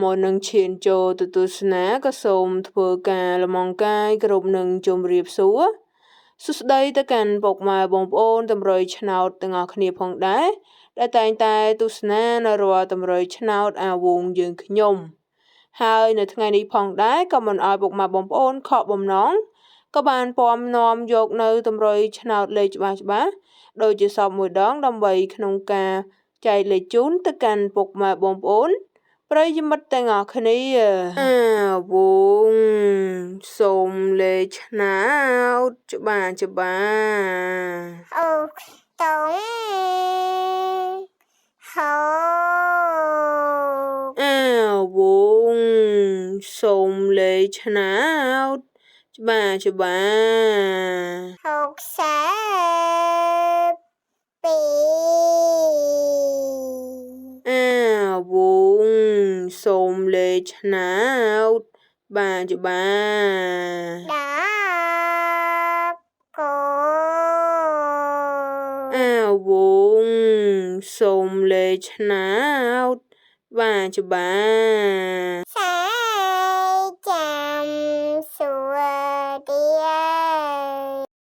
មុននឹងឈានចូលទៅទស្សនាក៏សូមធ្វើការលំអង្កាយគ្រប់នឹងជម្រាបសួរសួស្តីទៅកាន់ពុកម៉ែបងប្អូនតម្រុយឆ្នោតទាំងអស់គ្នាផងដែរ ដែលតែងតែទស្សនានៅរាល់តម្រុយឆ្នោតអាវងយើងខ្ញុំ។ ហើយនៅថ្ងៃនេះផងដែរ ក៏មិនឲ្យពុកម៉ែបងប្អូនខកបំណង ក៏បានពំនាំយកនៅតម្រុយឆ្នោតលេខច្បាស់ច្បាស់ដូចជាសពមួយដង ដើម្បីក្នុងការចែកលេខជូនទៅកាន់ពុកម៉ែបងប្អូនប្រិយមិត្តទាំងអស់គ្នា។ អាវងសូមលេខឆ្នោតច្បាស់ច្បាស់ អូតុងហូ អាវងសូមលេខឆ្នោតច្បាស់ច្បាស់ 62 អាវងសូមលេខឆ្នោតបាទច្បាស់ 10កូ អាវងសូមលេខឆ្នោតបាទច្បាស់